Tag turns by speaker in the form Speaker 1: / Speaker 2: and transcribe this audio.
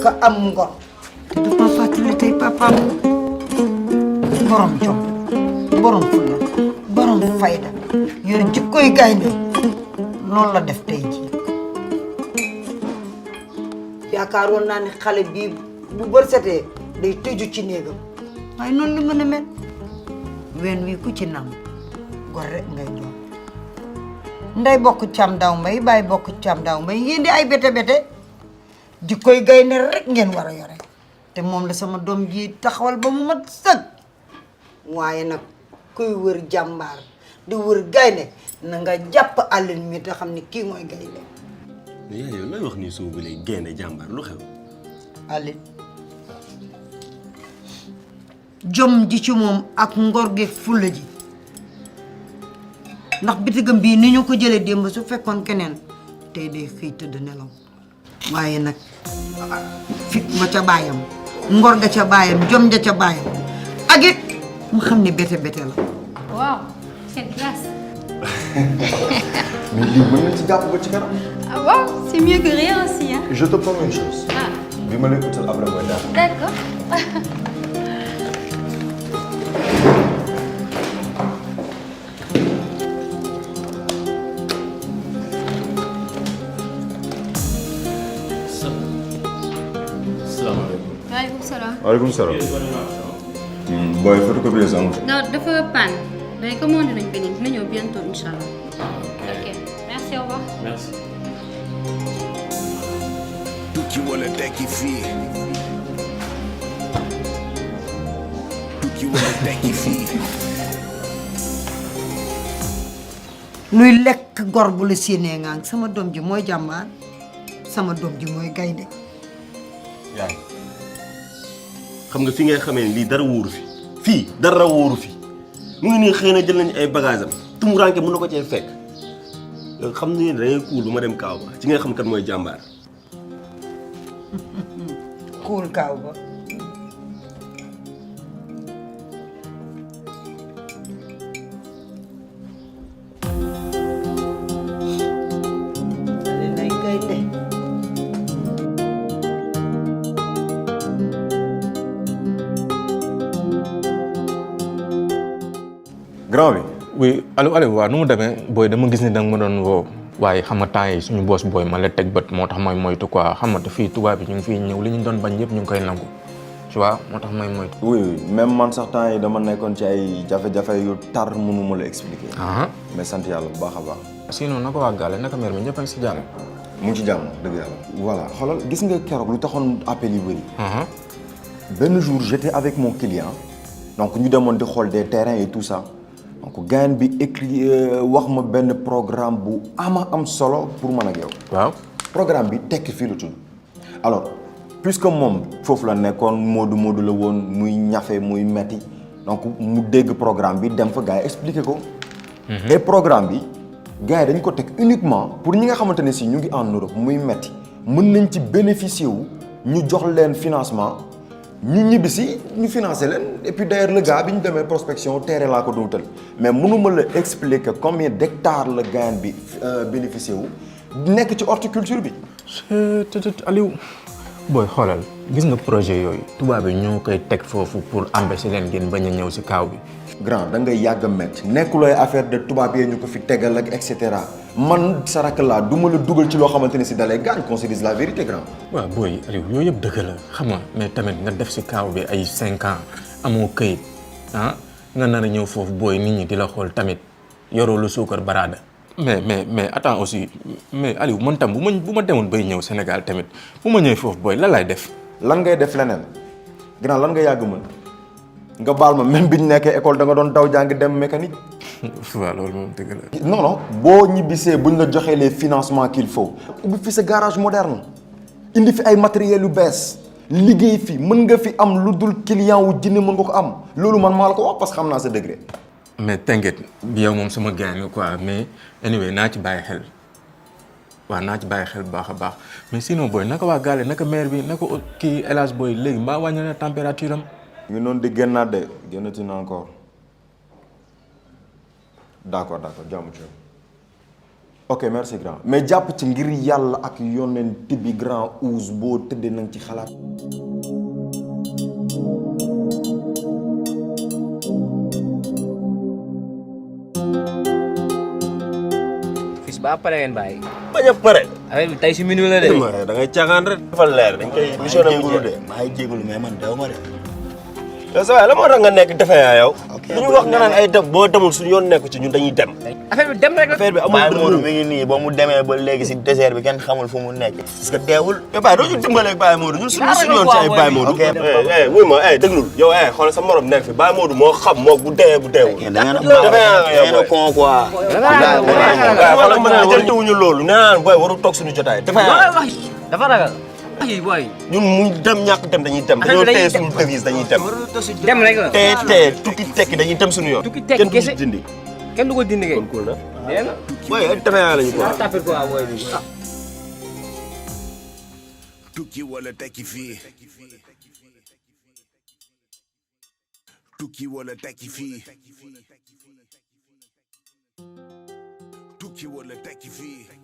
Speaker 1: ak am ngor te dafa fàttali tey papaam borom jom borom fulla borom fayda yor jikkoy gaynde noonu la def tey jii yaakaaroon naa ne xale bii bu bër setee day tëju ci néegam waaye noonu la mën a mel ween wi ku ci nam gor rek ngay doon nday bokk cam daw mbay baay bokk cam daw mbay ngeen di ay bete jikkoy gaynde rek ngeen war a yore te moom la sama doom ji taxawal ba mu mat sëg waaye nag kuy wër jàmbaar di wër gaynde na nga jàpp àllin mi te xam ne kii mooy gaynde
Speaker 2: yaay yow lay wax nii suba ba léegi gaynde jàmbaar lu xew
Speaker 1: àllin jom ji ci moom ak ngor gi fulla ji ndax bitigam bii ni ñu ko jëlee démb su fekkoon keneen tey day xëy tëdd nelaw waaye nag fit ma ca baayam ngor ga ca baayam jom ja ca baayam ak it mu xam ne bete la
Speaker 3: waaw quelle classe.
Speaker 4: mais lii mën na ci jàpp ba ci kanam.
Speaker 3: Ah bon, c'est mieux que rien aussi hein.
Speaker 4: Je te promets une chose.
Speaker 3: Ah.
Speaker 4: bi ma lay utal après mooy daal.
Speaker 3: D'accord.
Speaker 2: salaamaaleykum.
Speaker 3: Waaleykum salaam.
Speaker 4: waaleykum salaam. booy photocopieuse amul.
Speaker 3: Non, dafa panne. Mais commandé nañ beneen dina ñëw bientôt inchallah. Ok. Merci, au revoir.
Speaker 2: merci.
Speaker 5: tukki wala tekki fii tukki wala tekki fii
Speaker 1: luy lekk gor bu la séenee ngaan sama doom ji mooy jàmbaar sama doom ji mooy gaynde
Speaker 2: yaay xam nga fi ngay xamee ne lii dara wóoru fi fii dara wóoru fi mu ngi nii xëy na jël nañu ay bagages am tumuranke mën na ko cee fekk yow xam ne da ngay kuul bu ma dem kaaw ba ci ngay xam kat mooy jàmbaar
Speaker 1: kuul kaaw ba nay gaynde
Speaker 4: grand bi.
Speaker 6: oui allo waaw nu mu demee booy dama gis ni danga ma doon woo waaye xam nga temps yi suñu boss booy ma la teg bët moo tax may moytu quoi xam nga te fii tubaab bi ñu ngi fiy ñëw li ñu doon bañ yëpp ñu ngi koy nangu tu vois moo tax may moytu.
Speaker 4: oui même man sax temps yi dama nekkoon ci ay jafe-jafe yu tar mënu ma la expliquer. mais sant yàlla bu baax a baax.
Speaker 6: sinon naka waa Gale naka mère bi ñëpp a ngi si jàmm.
Speaker 4: mu ngi ci jàmm dëgg yàlla. voilà xoolal gis nga keroog lu taxoon appel yu bëri. benn jour j'étais avec mon client donc ñu demoon di xool des terrains et tout ça. donc gain bi écrit wax ma benn programme bu am solo pour man ak yow.
Speaker 6: waaw
Speaker 4: programme bi tekki fii la tudd. alors puisque moom foofu la nekkoon moodu la woon muy ñafe muy metti donc mu dégg programme bi dem fa gars yi expliqué ko. et programme bi gars yi dañ ko teg uniquement pour ñi nga xamante ne si ñu ngi en Europe muy metti mën nañ ci bénéficier wu ñu jox leen financement. ñu ñibbi si ñu financé leen et puis d'ailleurs le gars bi ñu demee prospection terrain laa ko duutal mais mënuma la expliquer combien d'hectares la gain bi bénéficié wu nekk ci horticulture bi.
Speaker 6: Aliou booy xoolal gis nga projet yooyu tubaab yi ñoo koy teg foofu pour empêcher leen ngeen bañ a ñëw si kaaw bi.
Speaker 4: grand da ngay yàgg a métti nekkulooy affaire de tubaab yee ñu ko fi tegal ak et cetera man sa rakk laa du ma la dugal ci loo xamante ne si dalay gaañ qu'on se dise la vérité grand.
Speaker 6: waaw booy Aliou yooyu yëpp dëgg la xam nga mais tamit nga def si kaaw bi ay 5 ans amoo këyit nga nar a ñëw foofu booy nit ñi di la xool tamit yoroo lu suukar baraada. mais attends aussi mais Aliou man tam bu ma demoon bay ñëw Sénégal tamit bu ma ñëwee foofu booy lan laay def.
Speaker 4: lan ngay def leneen grand lan nga yàgg mën. nga baal ma même bi ñu nekkee école da nga doon daw jàng dem mécanique.
Speaker 6: waaw loolu moom dëgg la.
Speaker 4: non boo ñibbisee buñ la joxee les financements qu'il faut. ubbi fi sa garage moderne indi fi ay matériels yu bees liggéey fi mën nga fi am lu dul client wu jinne mën nga ko am loolu man maa la ko wax parce que xam naa sa degré.
Speaker 6: mais t'inquiète bi yow moom sama gars nga quoi mais anyway naa ci bàyyi xel waaw naa ci bàyyi xel bu baax a baax mais sinon booy naka waa Gale naka maire bi naka kii El Hadj booy léegi mbaa wàññi na température am.
Speaker 4: ñu noonu di génnaat de génnati na encore d'accord jàmm ci ok merci grand mais jàpp ci ngir yàlla ak yonent bi grand ouz boo tëddee na nga ci xalaat.
Speaker 7: fils ba pare ngeen bàyyi.
Speaker 2: bañ a pare.
Speaker 7: affaire bi tey si minuit la de.
Speaker 2: da ngay caaxaan rek. dafa leer dañ koy mission am bu de.
Speaker 8: maa ngi jégalu mais man dew ma de.
Speaker 2: yow sa waay la moo tax nga nekk defe yaa yow. lu ñu wax nga naan ay dem boo demul suñu yoon nekk ci ñun dañuy dem.
Speaker 7: affaire bi dem rek la.
Speaker 2: affaire bi amul
Speaker 8: Baye
Speaker 2: dërëm.
Speaker 8: Modou mi ngi nii ba mu demee ba léegi si désert bi kenn xamul fu mu nekk. parce que teewul.
Speaker 2: mais Baye doo ñu dimbaleeg Baye Modou ñun suñu yoon ci ay Baye Modou. wuy ma déglul yow xoolal sa morom nekk fi Baye Modou moo xam moo bu deewee bu deewul.
Speaker 8: da ngeen a baax da ngeen a con quoi.
Speaker 2: xoolal mën na jëltewuñu loolu naan booy waru toog suñu jotaay
Speaker 7: dafa ragal. ay boy.
Speaker 2: ñun mu dem ñàkk dem dañuy dem dañoo téye suñu devise dañuy dem.
Speaker 7: dem rek la.
Speaker 2: tee tukki tekki dañuy dem suñu yoon.
Speaker 7: tukki tekki kese
Speaker 2: kenn du dindi.
Speaker 7: kenn du ko dindi kay.
Speaker 2: kon cool na.
Speaker 7: dégg nga.
Speaker 2: booy defe naa lañu quoi.
Speaker 7: tapir quoi boy bi.
Speaker 5: tukki wala tekki fii. tukki wala tekki fii. tukki wala tekki fii.